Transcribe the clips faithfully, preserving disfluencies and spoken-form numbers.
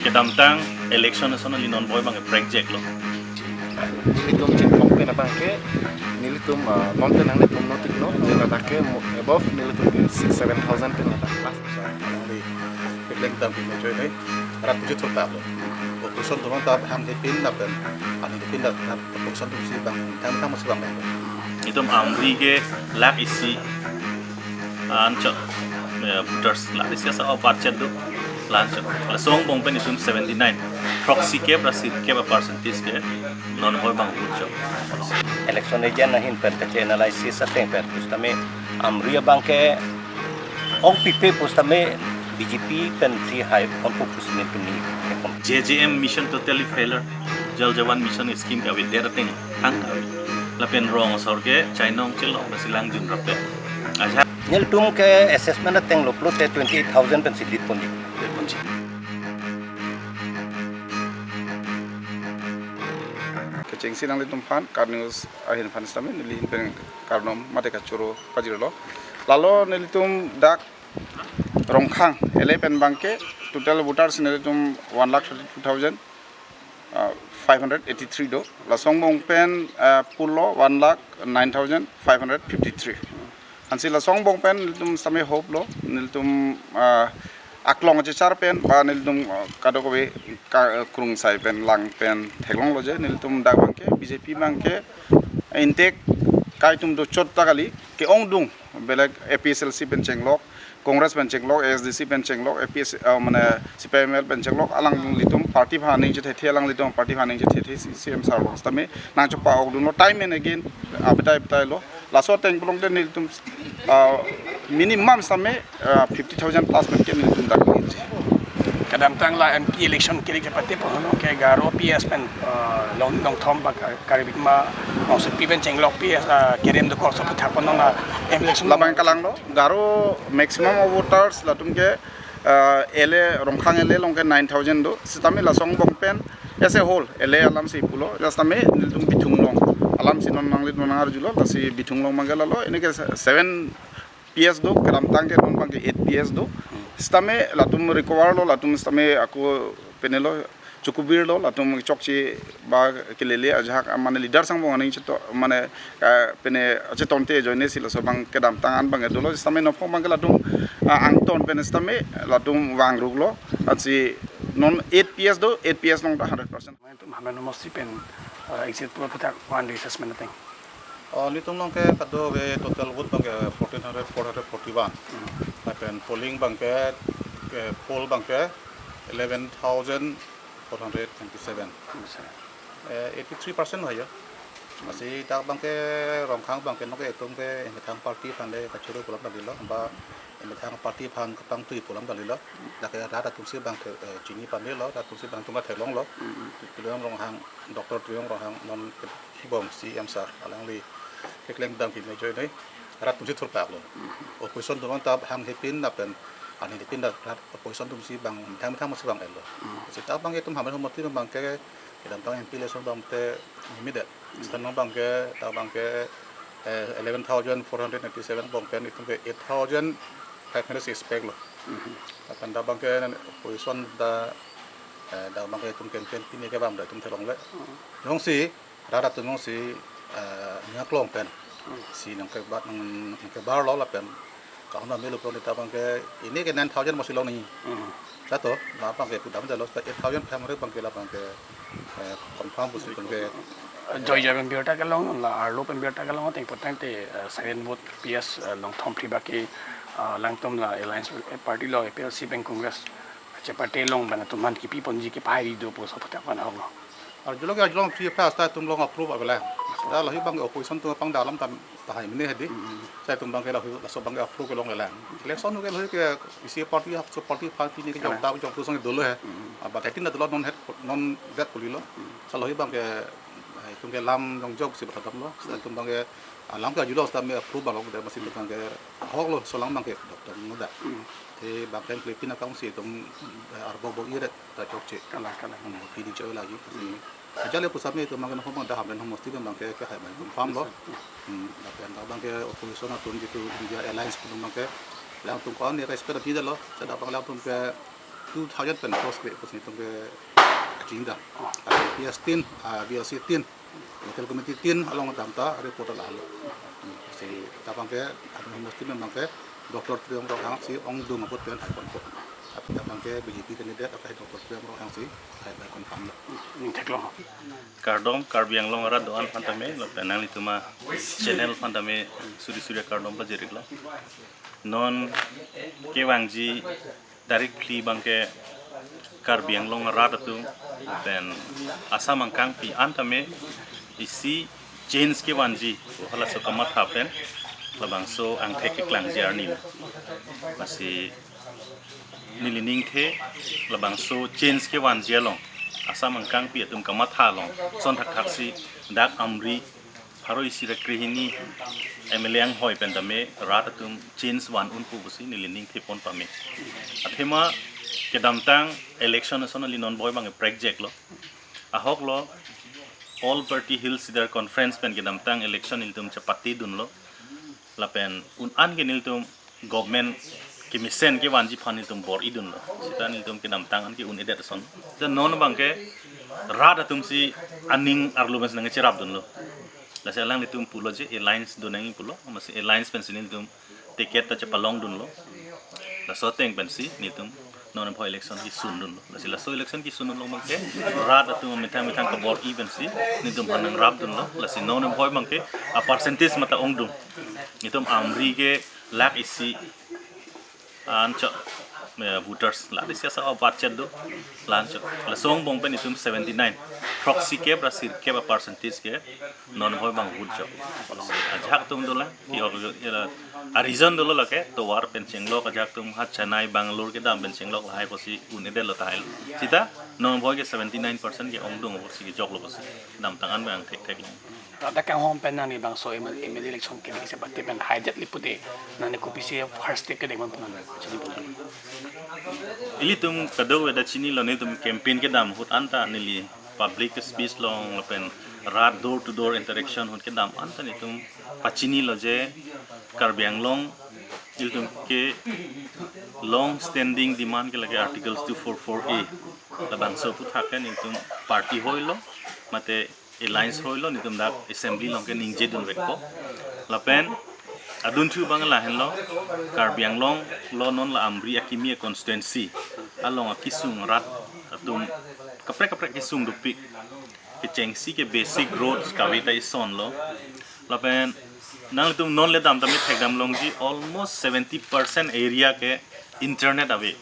Kedamtang election ason neli non boi abang prek jek lo. Nelitum chingthok pen abang ke, nelitum, ah, non pen nanglitum notik lo, je ladak ke mo-, above nelitum ke six, seven thousand pen ladak plus. Sa, nangli keklem dam pen mejoine, rat puji thurta lo. Opposition atum ta hang hepin lapen, ani hepin lapen, opposition atum si abang, thang thang masih abang. Itum Amri ke lakh isi anchot, eh, voters lakh isi asa oparchet do. Lanchot. Laso angbong pen itum seventy nine. Throksi kep ra sirkep a percentage ke non boi abang vote chok. Election agent ahin pen kache analysis ateng pen pusitame Amri abang ke ong pipe pusitame B J P pen si hai ong pu pusitame pini. J J M mission totally failure. Jal Jeevan Mission scheme ke avedet ateng thang kave. Lapen rong asor ke chainong chelong basi lang jun rape. Aja nelitum ke assessment ateng lo pulote twenty eight thousand pen si lead ponji. Lead ponji. Kechengsi nanglitum aphan, KAT News ahin aphan sitame, neli ahin pen kardom mate kachoro pajirlo. Lalo nelitum dak Rongkhang, L A pen abang ke, total voters nelitum one lakh thirty two thousand, uh, five hundred eighty three do. Laso angbong pen, uh, pulo one lakh nine thousand five hundred fifty three. Ansi laso angbong pen nelitum sitame hope lo, nelitum, ah, aklong chechar pen, ba nelitum, ah, kadokave ka-, krungsai pen, lang pen theklong lo je, nelitum dak abang ke, B J P abang ke, intek kai atum do chot ta kali, ke-ongdung, belek A P H L C pen chenglok, Congress pen chenglok, A S D C pen chenglok, A P H, ah, mane C P I M L pen chenglok, alanglitum party aphan aning chethe, alanglitum party aphan aning chethe, C M sir lo, sitame, nang chopa-okdun lo, time and again, abetai betai lo. Laso ateng pulote nelitum, ah, minimum sitame, ah, fifty thousand plus pen ke nelitum dak ningje. Kedamtang la M P election kiri ke pati pon ke Garo P S pen, ah, long long thom bak, ah, Karbi ma long sepi pen chenglok P S, ah, kerem dokok so putha pon na M P election labang kalang lo. Garo maximum of voters latum ke, ah, L A Rongkhang L A along ke nine thousand do. Sitame laso angbong pen as a whole, L A alam si pulo, just tame nelitum Bithung along. Alam si non nangli non nangarjulo, lasi Bithung along abang ke lalo, ini ke seven P S do, kedamtang ke non abang ke eight P S do. Sitame latum recover lo, latum sitame ako pene lo, chukubir lo, latum chokche ba kelele ajahak, mane leader angbong aning cheto, mane, eh, pene chetonte ajoine si laso abang kedamtang an abang ke dolo, sitame nophong abang ke latum, ah, angton pen sitame latum vangruk lo, ansi non eight P S do, eight P S along ta hundred percent. Mane itum Hamren homosti pen, eh, exit poll aphuthak one day assessment ateng. Oh, nelitum along ke kadokave total vote abang ke fourteen hundred, four hundred forty-one. Hmm. Lapen polling abang ke, ke poll abang ke eleven thousand four hundred twenty-seven. Hmm, sir. Eh, eighty-three percent hai ya. Ansi dak abang ke Rongkhang abang ke non ke itum ke emethang party aphan le kachoro pu alam kardilo, ba emethang party aphan kapangtui pu alam kardilo. Dak ke rat atum si abang ke, eh, chini pame lo, rat atum si abang atum theklong lo. Mm-mm. Tuliram Ronghang, Doctor Tuliram Ronghang non kebom C M sir, alangli keklem dam pen mejoine, rat atum si thurpak lo. Mm-hmm. Opposition atum ta hang hepin lapen, ani hepin la rat opposition atum si abang thang thang masih abang el lo. Mm. Sita abang itum Hamren homosti abang ke, kedamtang M P election abang te nimidet. Sitame abang ke, ta abang ke, eh, eleven thousand four hundred ninety-seven angbong pen itum ke eight thousand five hundred six pack lo. Mhm. Lapen ta abang ke opposition ta, eh, ta abang ke itum campaign pini ke bang ta itum theklongle. Mhm. Jongsi, rat atum jongsi, eh, nyaklong pen. Mhm. Si nangkebar, nang, nangkebar lo lapen. Kahuna melu pon ta abang ke, ini ke nine thousand masih long ni. Mhm. Sato, la abang ke pudam jalo, eight thousand five hundred abang ke la abang ke, eh, confirm pusi abang ke, eh, joijoi pen birta kelong, la arlo pen birta kelong, ateng potang te, eh, silent vote P S, eh, long thom phli baki, eh, alangtum la alliance, eh, party lo, A P H L C pen Congress, che party along pen atum aphan kipi ponji kepahai do pu so phuthak pen ahok lo. Arjulo ke arjulo free of cost ta itum along approve avelang. Ta lahei abang ke opposition atum apang dalam tam tahai mene hedi. Mm-hmm. Sa itum abang ke lahei laso abang ke approve kelong avelang. Election ke lahei ke isi party hak so party party ni ke jong ta jong tu sang dolo he. Mm-hmm. Aba thirteen na dolo non het non det pulilo. Mm-hmm. Sa lahei abang ke, eh, itum ke lam jong jok si berhadam lo. Sa itum abang ke alam ke arjulo sitame approve abang lo, masih itum abang ke ahok lo, so lang abang ke doctor muda. Mm-hmm. Te abang ke Philippine account si itum, eh, arbo bo iret. Ta chokche. Kalang, kalang. Hmm, pini choi lagi. Hmm. Ajale pusitame itum abang ke non abang dak Hamren homosti abang ke kehai abang confirm lo. Hmm, lapen dak abang ke opposition atum jitu India Alliance atum abang ke alangtum ko-an respect aphi lo. Seta abang alangtum ke two thousand pen post kre pusi netum ke kachingdam. Ada P S tin, ah, B O C tin, local committee tin along damta report lahelo. Hmm, si ta abangke, ada mesti memang ke Doctor Tuliram Ronghang si ongdung apot pen hai ponpo. Tapi ta abangke B J P candidate akai Doctor Tuliram Ronghang si hai pen confirm lo. Hmm, theklo. Kardom, Karbi Anglong arat do-an aphan tame, lapen nanglitum a-channel aphan tame suri suri kardom pajir-iklo. Non kevangji tarik phli abangke Karbi Anglong arat atum pen Assam angkangpi an tame isi change kevanji, halaso kamatha pen labangso angthek keklangji arni lo. Lasi neli ningthe labangso change kevanji along, Assam angkangpi atum kamatha along, lason thakthaksi dak Amri pharo isi ra krehini M L A anghoi pen tame rat atum change van unpo pusi neli ningthe pon pame. Athema kedamtang election ason ali non boi abang prekjeklo. Ahok lo All Party Hill Leaders Conference pen kedamtang election ilitum chepatedunlo. Lapen un-an ke nelitum government kemesen kevanji aphan nelitum bor-idunlo. Sita nelitum kedamtang an ke un-edet ason. Sita non abangke rat atum si aning arlo pen si nangcherapdunlo. Lasi alanglitum pulo je alliance do nangji pulo. Amatsi alliance pensi nelitum ticket ta chepalongdunlo. Laso ateng pensi nelitum non bhoi election kesundunlo. Lasi laso election kesundun along abangke rat atum amethang methang kebor-i pensi nelitum aphan nangrapdunlo. Lasi non bhoi abangke a-percentage mata ongdung. Nelitum Amri ke lakh isi anchot, eh, voters, lakh isi asap abatchet do, la-anchot. Laso angbong pen itum seventy nine, throksi kep ra sirkep a-percentage ke non bhoi abang vote chok. Ajahak atum dolang, ki ok, ila, a-reason dolo lake, tovar pen chenglok, ajahak atum ha Chennai, Bangalore kedam pen chenglok lahai pusi un-edetlo tahai lo. Sita non bhoi ke seventy nine percent ke ongdung pusi kejoklo pusi kedamtang an abang thekthek. Dak kanghon pen nangli bangso M L A, M L A election ke bisi pati pen haidet li pute nangli kopisi first step kedeng man punan chini pun. Ilitum kadokave ta chinilo, nelitum campaign kedam ahut anta neli public speech along lapen rat door to door interaction ahut kedam anta nelitum pachinilo je Karbi Anglong ilitum ke long standing demand ke lake Articles two four four A. Labangso aphuthak ke nelitum party hoilo, mate alliance hoilo, nelitum dak assembly along ke ningjedunvekpo. Lapen adunthu abang lahenlo, Karbi Anglong lo non la Amri akimi a-constituency along akesung rat atum kaprek kaprek kesung dopik. Kechengsi ke basic roads kave ta isonlo. Lapen nanglitum non le dam tame thekdam longji almost seventy percent area ke internet ave.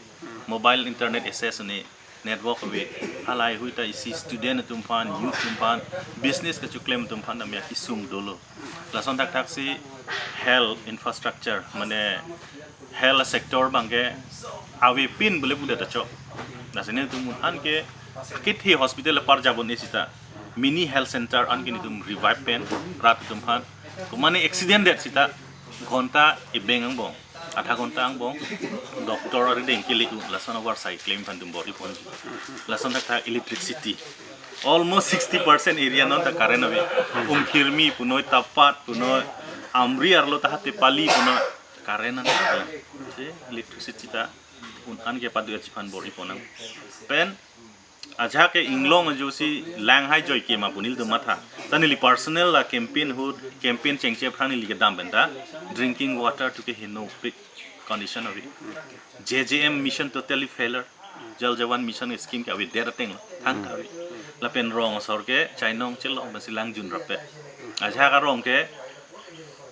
Mobile internet access ne network ave. Halahei ta isi student atum aphan, youth atum aphan, business kechoklem atum aphan tame akesung dolo. Lason thakthaksi health infrastructure, mane health sector abangke avepin bole pudet ta chok. Lasi nelitum un-an ke kethe hospital apar jabon e sita mini health center an ke nelitum revive pen rat atum aphan. Komane accident det sita ghonta ebeng angbong, adha ghonta angbong doctor arideng kele-u, lason avarsai klem aphan nelitum bor-ipon. Lason thakthak electricity. Almost sixty percent area non ta current ave. Umkhirmi punoi, Tapat punoi, Amri arlo ta Hatipali punoi, current an ta ave. Si electricity ta un-an ke padu achi aphan bor-ipon nang. Pen ajahak ke inglong ajoksi lang hai joi ke ma pu nelitum matha. Ta neli personal la campaign ahut, campaign chengche aphrang neli kedam pen ta drinking water to ke henopik condition ave. J J M mission totally failure. Jal Jeevan Mission scheme ke avedet ateng lo, thang ta ave. Lapen rong asor ke chainong chelong pensi langjun rapet. Ajahak arong ke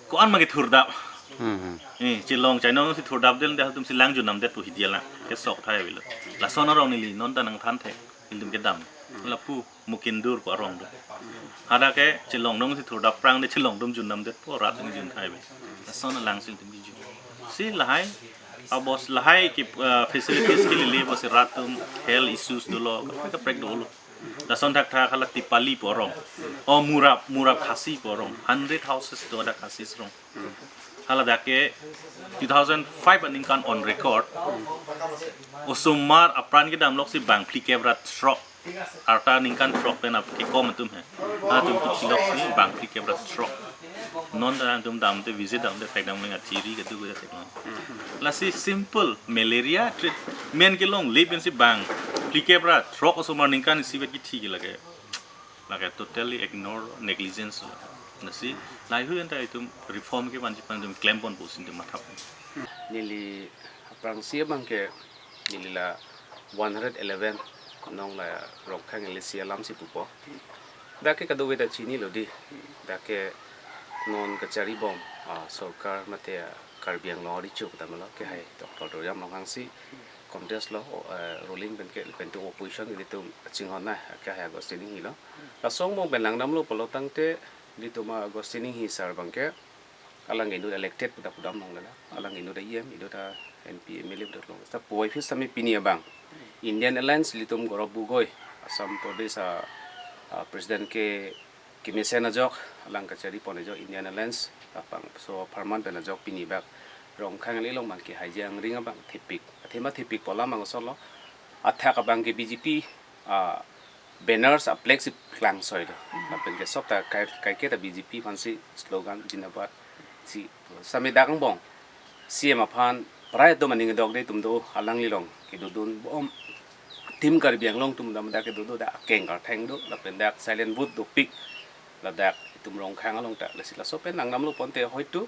ko-an ma kethurdap. Hmm. Eh, chelong chainong si thurdapdet, halatum si langjun namdet pu hidi alang kesok thai avelo. Lason arong neli non ta nangthanthe, ilitum kedam. Lapu Mukindur pu arong do. Hadak ke chelong nong si thurdap prang de, chelong atum jun namdet pu rat atum jun thai ave. Lason alang si ilitum kejun. Si lahai abos lahai ke, eh, facilities ke lili pusi rat atum health issues dolo, kaprek kaprek dolo. Lason thakthak hala Tipali pu arong. O Murap, Murap Khasi pu arong. Hundred houses do dak Khasi arong. Hala dak ke two thousand five aningkan on record, osomar apran kedam loksi bang phlikep ra throk. Arta aningkan throk pen ap kekom atum he. Halatum kithi loksi bang phlikep ra throk. Non ta nangtum damte visit damte thekdam leng achiri kedo kedo thek non. Lasi simple malaria treatment kelongle pensi bang phlikep ra throk osomar ningkan isi vet kithi ke lake. Lake totally ignore, negligence lo. Lasi lahei anta itum reform kevan chipan itum klemponpo pusi itum mathapon. Neli aphrangsi abang ke neli la one hundred eleven nong la Rongkhang L A C alamsi pupo. Dak ke kadokave ta chinilo dei. Dak ke non kacharibom, ah, sorkar mate, ah, Karbi Anglong arichuk damlo kehai Doctor Tuliram Ronghang si contest lo, oh, eh, ruling pen ke pen tum opposition ilitum chinghon na kehai Augustine Enghee lo. Laso angbong pen langdamlo pulo tangte ilitum Augustine Enghee sir abang ke alang inut elected pu ta pudam longle la. Alang inut E M, inut a M P, M L A pu ta long. Ta puvoiphit sitame pini abang Indian Alliance ilitum Gaurav Gogoi, Assam Pradesh a, a president ke kemesen ajok, alang kacharipon ajok Indian Alliance abangso apharman pen ajok pini bak Rongkhang L A along abang ke haiji angring abang thepik. Athema thepik pu alam abang solo. Athak abang ke B J P, ah, banners a flag si klangsoilo. Lapen ke sob ta kai, kaike ta B J P aphansi slogan Jindabad si sitame dak angbong C M aphan prai atum aning dok dei atum do, alanglilong kedodun bom. Team Karbi Anglong atum dam dak kedo do, dak akeng kartheng do, lapen dak silent vote dopik, ladak itum Rongkhang along ta, lasi laso pen langdamlo ponte hoitu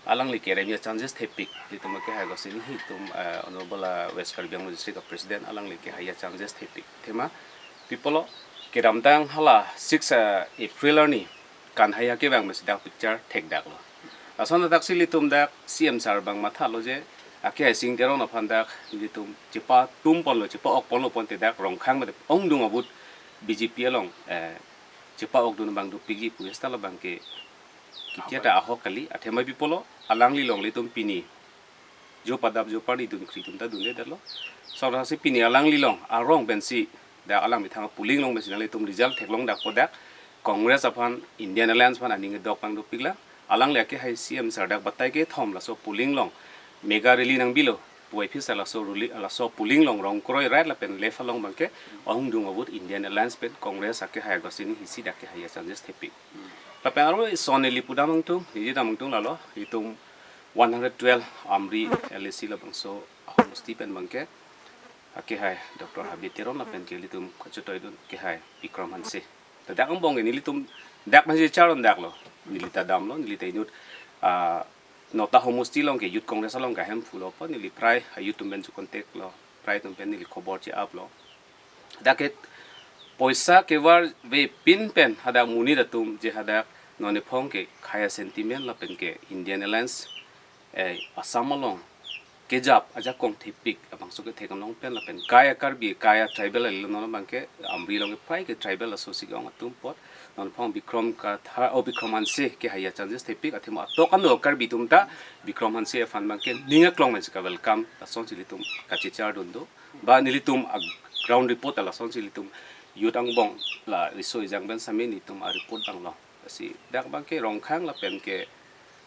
alangli kerem a chances thepik, itum kehai Augustine Enghee atum, eh, Honorable, eh, West Karbi Anglong District a President alangli kehai a chances thepik. Athema pi pulo kedamtang hala six, eh, April arni kanhai akevang mesi dak picture thekdaklo. Lason dak si ilitum dak C M sir abang mathalo je, akehai Sing Teron aphan dak ilitum chepatumponlo, chepa-okponlo ponte dak Rongkhang mate ongdung a-vote B J P along, eh, chepa-okdun abang dopikji pu esta labang ke kitia ta ahok kali. Athema pi pulo alanglilong ilitum pini jo padap jo parni dunkri atum ta dunde detlo. Sorasi pini alanglilong arong pensi dak alang methang polling along pensi nanglitum result theklong dakpo dak Congress aphan Indian Alliance aphan aning dok abang dopiklang. Alangli akehai C M sir dak batai kethom laso polling along mega rally nangbilo. Puvoiphit sitame laso rally, laso polling along rong kroi right lapen left along abang ke ongdung a-vote Indian Alliance pen Congress akehai Augustine Enghee si dak kehai a chances thepik. Lapen aro ison neli pudam angtung, neli dam angtung lalo, itum one hundred twelve Amri L A C labangso ahomosti pen abang ke akehai Doctor Habe Teron lapen ke ilitum kachetoidun kehai Bikram Hanse. Ladak angbong ke nelitum dak nangji charon daklo. Neli ta damlo, neli ta inut, ah, Nota homosti along ke Youth Congress along ke ahemphu lo pu neli prai a-youth atum pen chu contact lo, prai atum pen neli khobor che-aplo. Dak ke poisa kevarve pin pen hadak monit atum je hadak non ephong ke khei a-sentiment lapen ke Indian Alliance, eh, Assam along kejap ajakong thepik labangso ke thek along pen lapen kai a-Karbi, kai a-tribal alilo non abang ke Amri along ke prai ke tribal asosi ke-ong atum apot non ephong Bikram Kathar, oh, Bikram Hanse kehai a chances thepik, athema atok ano Karbi atum ta Bikram Hanse aphan abang ke ning aklong pensi ka-welcome lasonsi ilitum kachechardun do. Ba nelitum a-ground report ta lasonsi ilitum youth angbong la riso ejang pen sitame nelitum a-report abang long. Lasi dak abang ke Rongkhang lapen ke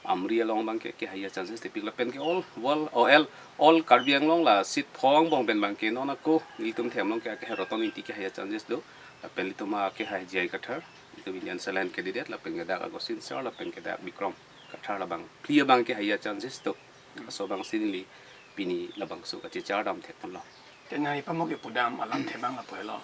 Amri along abang ke kehai a chances thepik lapen ke all, all, all, all Karbi Anglong la seat pho angbong pen abang ke non ako nelitum them along ke akehai Roton Engti kehai a chances do. Lapen ilitum akehai J I Kathar, ilitum Indian Alliance candidate, lapen ke dak Augustine sir, lapen ke dak Bikram Kathar labang phli abang kehai a chances do. Laso abangsi neli pini labangso kachechardam thekponlo. Te nangli pamo kepudam alamthe abang lapu helo.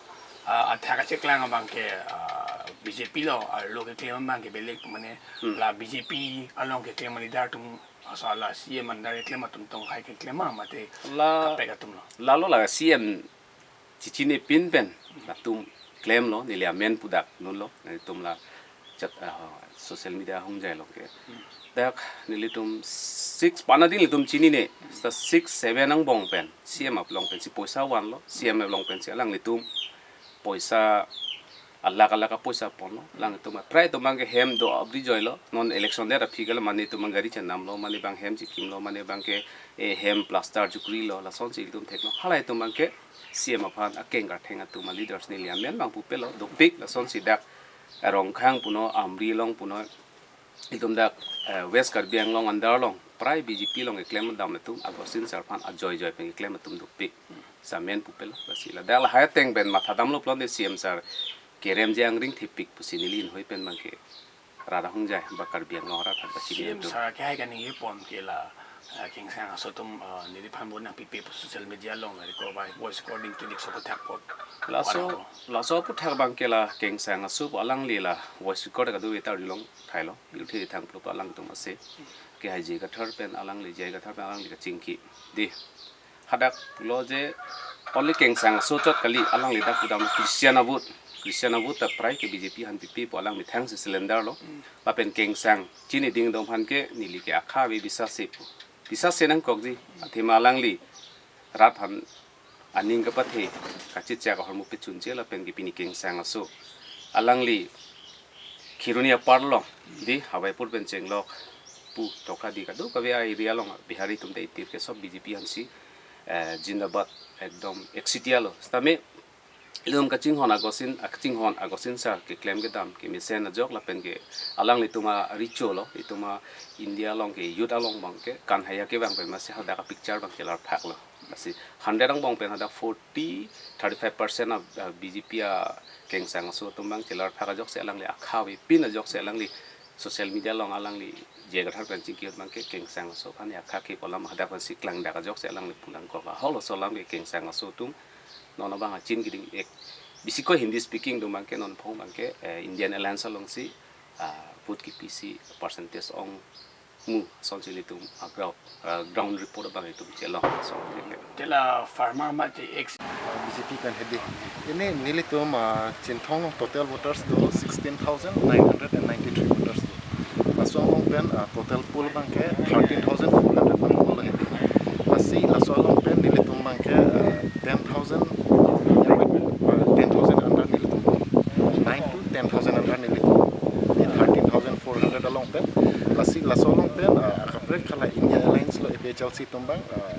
Ah, athak kacheklang abang ke, ah, B J P lo, ah, lo keklem abang ke beleg mane Hmm. la B J P along keklem mane dar atum, asa la C M under keklem atum tong hai keklem ma mate La kapek atum lo. Lalo la C M chichine pin pen latum klemlo, neli amen pu dak dunlo, nelitum la chat, ah, social media ahongjai along ke. Dak nelitum six pana ding nelitum chinine, sa six, seven angbong pen, C M along pensi poisa vanlo, C M along pensi alanglitum poisa alak alak apoisa ponlo, alanglitum a-try atum abang ke hem do abri joilo, non election det aphi ke la mane atum abang gari chenamlo, mane abang hem chikimlo, mane abang ke, eh, hem plaster chukrilo, lasonsi ilitum theklo, halahei atum abang ke C M aphan akeng kartheng atum a-leaders neli amen abang pupelo, dopik lasonsi dak, eh, Rongkhang puno, Amri along puno, itum dak, eh, West Karbi Anglong under along, prai B J P along keklem dam atum, Augustine sir aphan ajoi joi pen keklem atum dopik. Sa amen pupelo, lasi ladak lahai ateng pen mathadamlo pulote C M sir kerem je angring thepik pusi neli inhoi pen abang ke rat ahongjai ba Karbi Anglong arat aphan pachini C M atum. Sir kehai kaningje pon ke la, eh, Kengsang aso atum, eh, neliphan bon nangpipe pu social media along record by voice recording kilik sopo thak pot. Laso, laso aphuthak abang ke la Kengsang aso pu alangli la voice record kadokave ta arjulong thailo. Bhikthe Ritang pulo pu alangtum ase. Kehai J I Kathar pen alangli, J I Kathar pen alangli kachingki. Dei. Hadak pulo je only Kengsang aso chot kali, alangli dak pudam Christian a-vote. Christian a-vote ta prai ke B J P aphan pipe pu alangli thangsi cylinder lo. Lapen Kengsang chini ding dong aphan ke neli ke akha ave bisas se pu. Bisas se nangkokji. Athema alangli rat aphan aning kapathe kachechak ahormu pechunche lapen ke pini Kengsang aso alangli Kheroni apar along, dei, Hawaipur pen chenglok pu Toka dei kadokave a-area along Bihari atum ta itir ke sob B J P aphansi, eh, zindabad ekdom ek siti alo. Sitame ilitum kachinghon agosin, ah, kachinghon agosin sir keklem kedam kemesen ajok lapen ke alanglitum a-recho lo, itum a-India along ke youth along abang ke kan haya kevang pen masi hadak a-picture abang kelar phak lo. Masi hundred angbong pen hadak forty, thirty-five percent a, a, B J P a Kengsang aso atum abang chelar phak ajoksi alangli akha avepin ajoksi alangli social media along alangli J I Kathar pen chingki ahut abang ke Kengsang aso aphan akha ke pu alam hadak aphansi klangdak ajoksi alangli pulang kok ahok laso alam ke Kengsang aso atum non abang achin keding ek bisi ko Hindi speaking atum abang ke non phong abang ke, eh, Indian Alliance alongsi, ah, vote kepisi percentage ong mu asonsi ilitum a-ground, ah, ground report abang itum chelong asong. Te la farmer mate ex B J P kan hedi. Pini nelitum, ah, Chinthong total voters do sixteen thousand nine hundred and ninety-three voters do. Laso angbong pen, ah, total poll abang ke thirteen thousand four hundred abang poll hedi. Lasi laso along pen nelitum abang ke, ah, ten thousand, ah, ten thousand under nelitum. Nine to ten thousand under nelitum. Thirteen thousand four hundred along pen. Lasi laso along pen, ah, akaprek hala India Alliance lo A P H L C atum abang, ah,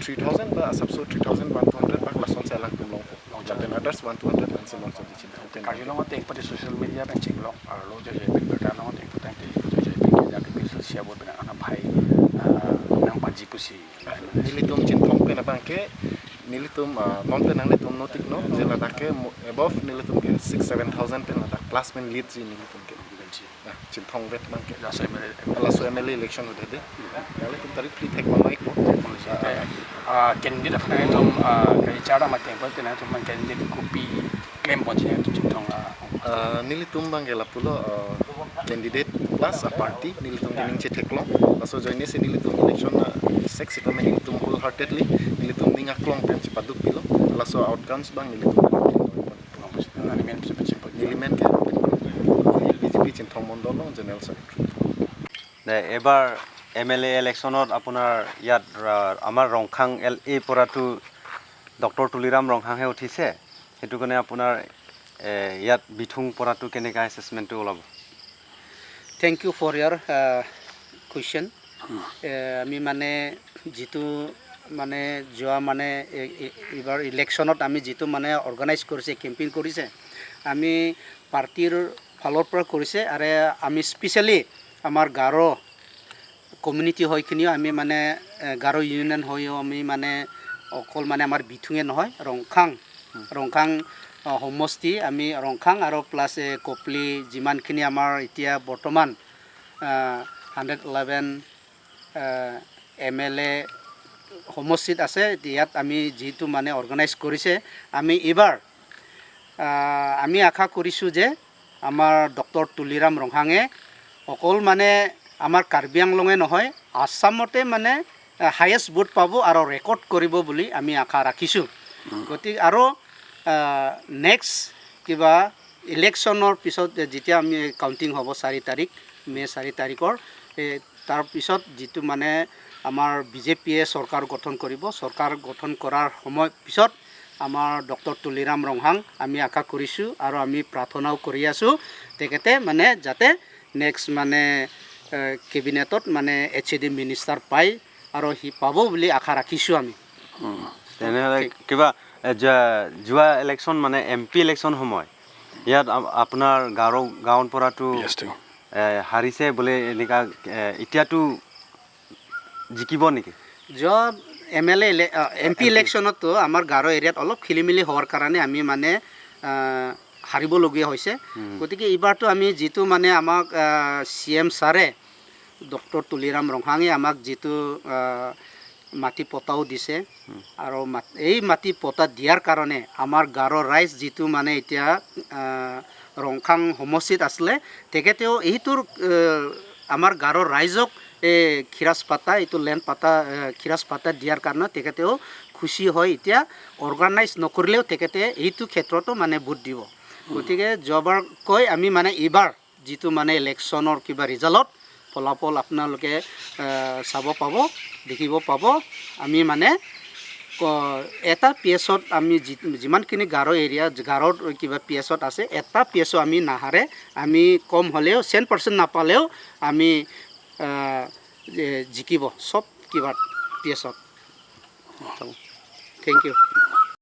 three thousand ba asapso three thousand one two hundred bak lasonsi alangtum longpo. Longpo. Lapen others one two hundred ansi longpo di Chinthong pen. Karbi Anglong ateng pati social media pen chinglok arlo jai jai pen berta long ateng putang te jai jai pen ke jadi pen social media pen ana phai, ah, nangpaji pusi. Ah, nelitum Chinthong pen abang ke, nelitum, ah, non pen nanglitum notik no, je ladak ke mo-, above nelitum ke six seven thousand pen ladak plus pen lead si nelitum ke. Nah, Chinthong vet abang ke. Laso M L A. Laso M L A election ahut hedi. Nanglitum tarik phli thek bang baik po. Ah, ah. Ah, candidate aphan nangtum, ah, kari chara mateng po, te nangtum candidate kopi klem ponji nangtum Chinthong, ah. Ah, nelitum abang ke lapulo, ah, candidate plus a party, nelitum ke ning chetheklong. Laso ajoine si nelitum election, ah, sek sitame nelitum wholeheartedly, nelitum ning aklong pen chepaduk pilo. Laso outcomes abang nelitum. Nangli men pisi pisi po. Neli men ke B J P Chinthong Mondol along General Secretary. দে, এইবাৰ M L এ ইলেকশ্যনত আপোনাৰ ইয়াত, আ, আমাৰ ৰংখাং এল এ পৰাটো ডক্টৰ তুলিৰাম ৰংখাংহে উঠিছে, সেইটো কাৰণে আপোনাৰ, এ, ইয়াত বিথুং পৰাটো কেনেকা এছেচমেণ্টটো ওলাব? Thank you for your, uh, question. এ, আমি মানে যিটো মানে যোৱা মানে এ-, এ-, এইবাৰ ইলেকশ্যনত আমি যিটো মানে অৰ্গেনাইজ কৰিছে, কেম্পেইন কৰিছে, আমি পাৰ্টিৰ ফালৰ পৰা কৰিছে আৰু আমি স্পেচিয়েলি আমাৰ গাৰো কমিউনিটি হয়খিনিও আমি মানে, এ, গাৰো ইউনিয়ন হৈও আমি মানে অকল মানে আমাৰ বিথুঙে নহয়, ৰংখাং, হুম। ৰংখাং, অ, সমষ্টি, আমি ৰংখাং আৰু প্লাছ, এ, কপলি যিমানখিনি আমাৰ এতিয়া বৰ্তমান, আ, হাণ্ড্ৰেড ইলেভেন, আ, এম এল এ সমষ্টিত আছে, ইয়াত আমি যিটো মানে অৰ্গেনাইজ কৰিছে, আমি এইবাৰ আহ, আমি আশা কৰিছোঁ যে আমাৰ ডক্টৰ তুলিৰাম ৰংহাঙে অকল মানে আমাৰ কাৰ্বি আংলঙে নহয়, আছামতে মানে, আহ, হায়েষ্ট ভোট পাব আৰু ৰেকৰ্ড কৰিব বুলি আমি আশা ৰাখিছোঁ। উম। গতিকে আৰু, আহ, নেক্সট কিবা ইলেকশ্যনৰ পিছত যেতিয়া আমি কাউণ্টিং হ'ব চাৰি তাৰিখ, মে' চাৰি তাৰিখৰ, এই তাৰ পিছত যিটো মানে আমাৰ বি জে পিয়ে চৰকাৰ গঠন কৰিব, চৰকাৰ গঠন কৰাৰ সময় পিছত আমাৰ ডক্টৰ তুলিৰাম ৰংহাং আমি আশা কৰিছোঁ আৰু আমি প্ৰাৰ্থনাও কৰি আছোঁ, তেখেতে মানে যাতে নেক্সট মানে, এ, কেবিনেটত মানে এইচ এ ডি মিনিষ্টাৰ পায় আৰু সি পাব বুলি আশা ৰাখিছোঁ আমি। উম। তেনেহ'লে ঠিক। কিবা, এ, যোৱা, যোৱা ইলেকশ্যন মানে এম পি ইলেকশ্যন সময় ইয়াত আ-, আপোনাৰ গাঁৱৰ, গাঁৱৰ পৰাতো য়েছ, ঠিক। এ, হাৰিছে বোলে এনেকা, এ, এতিয়াতো জিকিব নেকি? যোৱা এম এল এ ইলে-, আ, এম পি এম পি। ইলেকশ্যনতো আমাৰ গাৰো এৰিয়াত অলপ খেলি মেলি হোৱাৰ কাৰণে আমি মানে, আ, হাৰিবলগীয়া হৈছে। গতিকে এইবাৰতো আমি যিটো মানে আমাক চি এম ছাৰে, ডক্টৰ তুলিৰাম ৰংহাঙে আমাক যিটো আহ, মাটি পট্টাও দিছে আৰু মাত- এই মাটি পট্টা দিয়াৰ কাৰণে আমাৰ গাৰো ৰাইজ যিটো মানে এতিয়া আহ, ৰংখাং সমষ্টিত আছিলে, তেখেতেও এইটোৰ আহ, আমাৰ গাৰো ৰাইজক এই খিৰাজ পাট্টা, এইটো লেণ্ড পাট্টা, আহ, খিৰাজ পাট্টা দিয়াৰ কাৰণে তেখেতেও খুচি হয়। এতিয়া অৰ্গেনাইজ নকৰিলেও তেখেতে এইটো ক্ষেত্ৰতো মানে ভোট দিব। গতিকে যোৱাবাৰকৈ আমি মানে এইবাৰ যিটো মানে ইলেকশ্যনৰ কিবা ৰিজাল্টত ফলাফল আপোনালোকে আহ, চাব পাব, দেখিব পাব। আমি মানে ক- এটা পি এছত আমি যি- যিমানখিনি গাৰো এৰিয়া, গাৰোৰ কিবা পি এছত আছে, এটা পি এছো আমি নাহাৰে। আমি কম হ'লেও, টেন পাৰ্চেণ্ট নাপালেও আমি আহ, যে জিকিব সব কিবা পি এছত। Thank you.